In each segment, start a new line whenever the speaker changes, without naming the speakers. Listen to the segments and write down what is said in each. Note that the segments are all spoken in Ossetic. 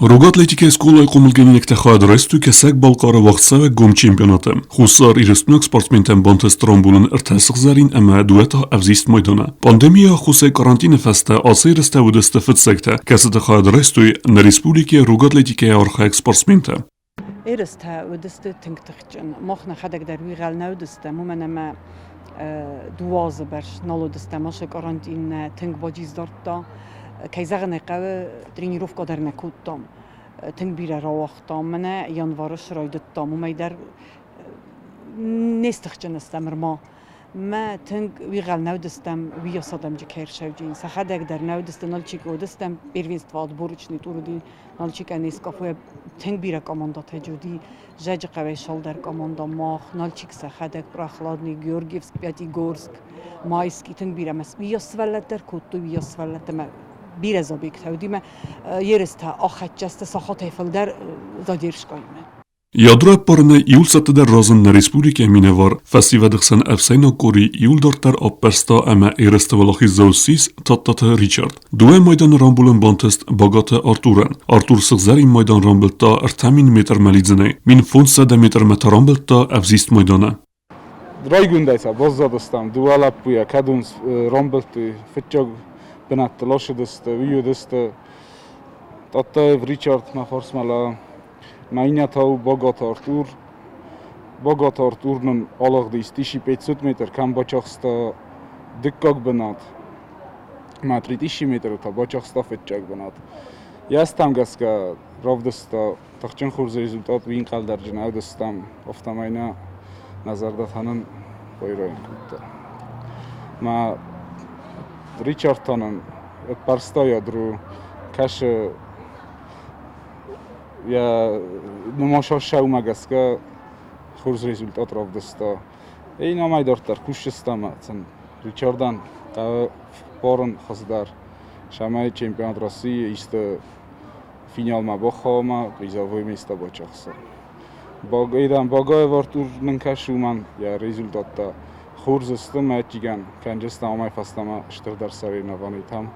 Рог атлетикӕйы скъолайы хъомылгӕнинӕгтӕ хайад райстой Кӕсӕг-Балхъары уагъдцӕуӕг гом чемпионаты. Хуссар Ирыстойнаг спортсментӕн бантыст рамбулын ӕртӕ сыгъзӕрин ӕмӕ дыууӕ та ӕвзист майданы. Пандемийы аххосӕй карантины фӕстӕ ацы ерыстӕ уыдысты фыццӕгтӕ, кӕцыты хайад райстой нӕ республикӕйы рог атлетикӕйы архайӕг спортсментӕ.
Ерыстӕ уыдысты тынг тыхджын. Мах нӕхӕдӕг дӕр уыйгъӕл нӕ уыдыстӕм, уымӕн ӕмӕ дыууӕ азы бӕрц нал уыдыстӕм. Ацы карантин нӕ тынг баджиз дардта. Кӕй зӕгъын ӕй хъӕуы, тренировкӕ дӕр нӕ кодтам. Тынг бирӕ рауагътам. Мӕнӕ январы срайдыдтам, уымӕй дӕр не стыхджын стӕм ӕрма. Мӕ тынг уигъӕл нӕ уыдыстӕм, уыйас адӕмджы кӕй ӕрсӕуджын. Сӕхӕдӕг дӕр нӕ уыдысты, Нальчикы уыдыстӕм, первенство отборочный тур уыди, Нальчикӕн Искафойӕ тынг бирӕ командӕтӕ уыди. Зӕджы хъӕуӕй цалдӕр командӕ мах, Нальчик сӕхӕдӕг, Прохладный, Георгиевск, Пятигорск, Майский тынг бирӕ. Мӕ уыйас сывӕллӕттӕ дӕр кодтой, уыйас сывӕллӕттӕ мӕ бирӕ забегтӕ уыди мӕ ерыстӕ ахӕццӕ сты сахатӕй фылдӕр задержкӕимӕ.
Ядро ӕппарынӕй иу цӕттӕдӕр разынд нӕ республикӕйы минӕвар, фӕсивӕды хсӕн ӕфсӕйнаг къори иу дарддӕр аппӕрста ӕмӕ ерысты уӕлахиздзау ссис Тадтаты Ричард. Дыууӕ майданы рамбулын бантыст Багаты Артурӕн. Артур сыгъзӕрин майдан рамбылдта 3000 метрмӕ лидзынӕй, 1500 метрмӕ та рамбылдта ӕвзист майданы.
Райгондӕй та баззадыстӕм дыууӕ лӕппуйӕ, кӕд уын рамбылдтой фыццаг бынӕтты ласыдысты, уый уыдысты Тадтаев Ричард мӕ фарсмӕ мӕ иннӕ та у Багаты Артур. Багаты Артур нын алыгъдис 1500 метр, кӕм бацахста дыккаг бынат, мӕ 3000 метры та бацахста фыццаг бынат. Йӕ азтӕм гӕсгӕ равдыста тыхджын хорз результат уый ӕнхъӕлдӕрджын ӕвдыстам, афтӕмӕй нӕ нӕ зӕрдӕтӕ нын байрайын кодта. Мӕ Ричард та нын ӕппӕрста ядро, кӕсы йӕ нымасассаумӕ гӕсгӕ хорз результат равдыста. Эй, намӕй дарддӕр кусджытӕ сын Ричардӕн хъӕуы барын хуыздӕр, цӕмӕй чемпионат Российы исты финалмӕ бахауа призовой место бацахса. Багайдан Багаев Артур нын кӕсы уымӕн йӕ результаттӕ хорз сты мӕ ӕддигӕн кӕнджыстӕм амӕй фӕстӕмӕ стырдӕр соревнованитӕм.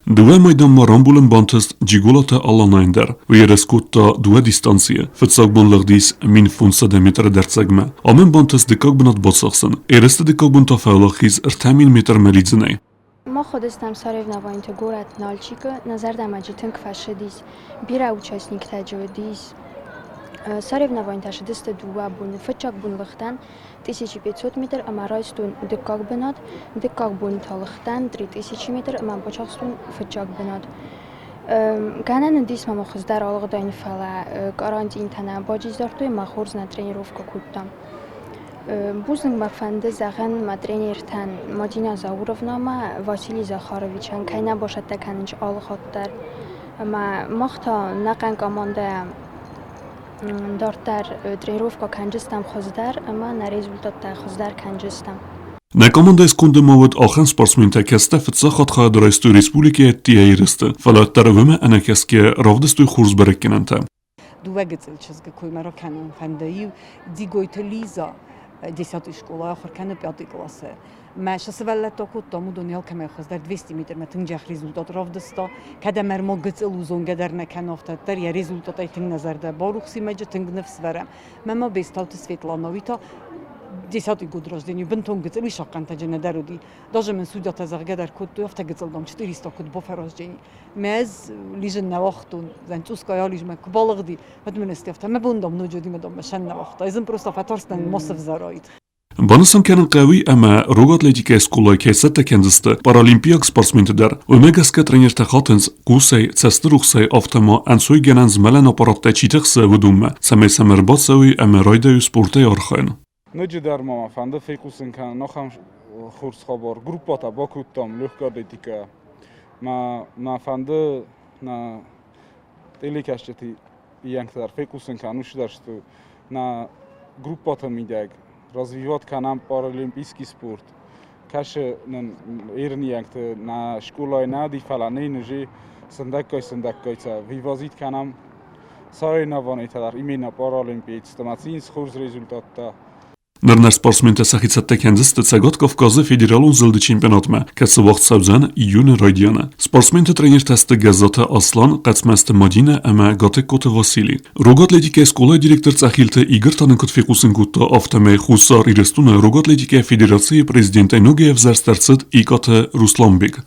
Дыууӕ майданмӕ рамбулын бантыст Джиголаты Аланайӕн дӕр. Уый ерыс кодта дыууӕ дистанцийы. Фыццаг бон лыгъдис 1500 метры дӕрддзӕгмӕ. Ам ын бантыст дыккаг бынат бацахсын. Ерысты дыккаг бон та фӕуӕлахиз 3000 метрмӕ лидзынӕй.
Мах уыдыстӕм соревнованиты горӕт Нальчикы, нӕ зӕрдӕмӕ джы тынг фӕцыдис. Бирӕ участниктӕ джы уыдис. Соревнованитӕ цыдысты дыууӕ боны. Фыццаг бон лыгътӕн 1500 метр ӕмӕ райстон дыккаг бынат, дыккаг бон та лыгътӕн 3000 метр ӕмӕ бацахстон фыццаг бынат. Гӕнӕн уыдис мӕм хуыздӕр алыгъдӕн, фӕлӕ карантинтӕ нӕ баджиздардтой ӕмӕ хорз нӕ тренировкӕ кодтам. Бузныг мӕ фӕнды зӕгъын мӕ тренертӕн Мадинӕ Зауровнамӕ, Василий Захаровичӕн, кӕй нӕ басӕттӕ кӕнынц алы хатт дӕр. Ӕмӕ мах та нӕхъӕн командӕйӕ дарддӕр тренировкӕ кӕнджыстӕм хуыздӕр ӕмӕ нӕ результаттӕ хуыздӕр кӕнджыстӕм.
Нӕ командӕйы сконды ма уыд ахӕм спортсментӕ, кӕцытӕ фыццаг хатт хайад райстой республикӕйы ӕддейӕ ерысты, фӕлӕ уӕддӕр уымӕ ӕнӕкӕсгӕ равдыстой хорз бӕрӕггӕнӕнтӕ.
Дыууӕ гыццыл чызгы коймӕ ракӕнын фӕнды. Иу Дигойты Лиза десятый скъолайы ахуыр кӕны пятый къласы. Мӕ сӕ сывӕллӕттӕ кодтам, уыдон алкӕмӕй хуыздӕр 200 метрмӕ тынг джах результат равдыста. Кӕд ӕмӕ ӕрмӕг гыццыл у, зонгӕ дӕр нӕ кӕны, афтӕ дӕр йӕ результатӕй тынг нӕ зӕрдӕ барухс и мӕджы тынг ныфс вӕрӕм. Мӕ ма Бестауты Светлана, уый та десятый год рождения, бынтон гыццыл, уый сахъхъӕнтӕджы нӕдӕр уыди. Даже мын судьятӕ зӕгъгӕ дӕр кодтой, афтӕ гыццыл, дам, 400 куыд бафӕраздзӕни. Мӕ ӕз лизын нӕ уагътон, зӕн цъусгай ализмӕ куы балыгъди, уӕд мын ӕз афтӕ мӕ бон, дам, ноджы уыди, мӕ дам, мӕ сӕн нӕ уагъта. Ӕз ын просто фӕтарстӕн, ма сӕвзӕраид.
Банысан кӕнын хъӕуы ӕмӕ рог атлетикӕйы скъолайы кӕй цӕттӕ кӕндзысты паралимпиаг спортсменты дӕр. Уымӕ гӕсгӕ тренертӕ хатынц хъусӕй, цӕстырухсӕй, афтӕ ма ӕнцойгӕнӕн змӕлӕн аппараттӕ чи тыхсы, уыдонмӕ, цӕмӕй сӕм ӕрбацӕуой ӕмӕ райдайой спортӕй архайын.
Ноджыдӕр ма мӕ фӕнды фехъусын кӕнын ахӕм хорз хабар. Группӕтӕ бакодтам легкая атлетикӕйӕ. Мӕ фӕнды нӕ телекӕсджыты иӕнгтӕ дӕр фехъусын кӕнын, уыцы дӕр сты нӕ группӕты мидӕг развивать кӕнӕм паралимпийский спорт. Кӕсы нын ирниӕгты нӕ скъолайы нӕ уыди, фӕлӕ нын уже сындӕггай-сындӕггай сӕ вывозить кӕнӕм соревнованийтӕ дӕр именно паралимпиецтӕ ӕмӕ цин хорз результаттӕ.
Ныр нӕ спортсментӕ сӕхи цӕттӕ кӕндзысты Цӕгат Кавказы федералон зылды чемпионатмӕ, кӕцы уагъд цӕудзӕн июны райдианы. Спортсменты тренертӕ сты Гӕззаты Аслан, Хъӕцмӕзты Мадинӕ ӕмӕ Гатыгкоты Васили. Рог атлетикӕйы скъолайы директор Цъӕхилты Игорь та нын куыд фехъусын кодта, афтӕмӕй Хуссар Ирыстоны рог атлетикӕйы федерацийы президентӕй ногӕй ӕвзӕрст ӕрцыд Икъаты Русланбег.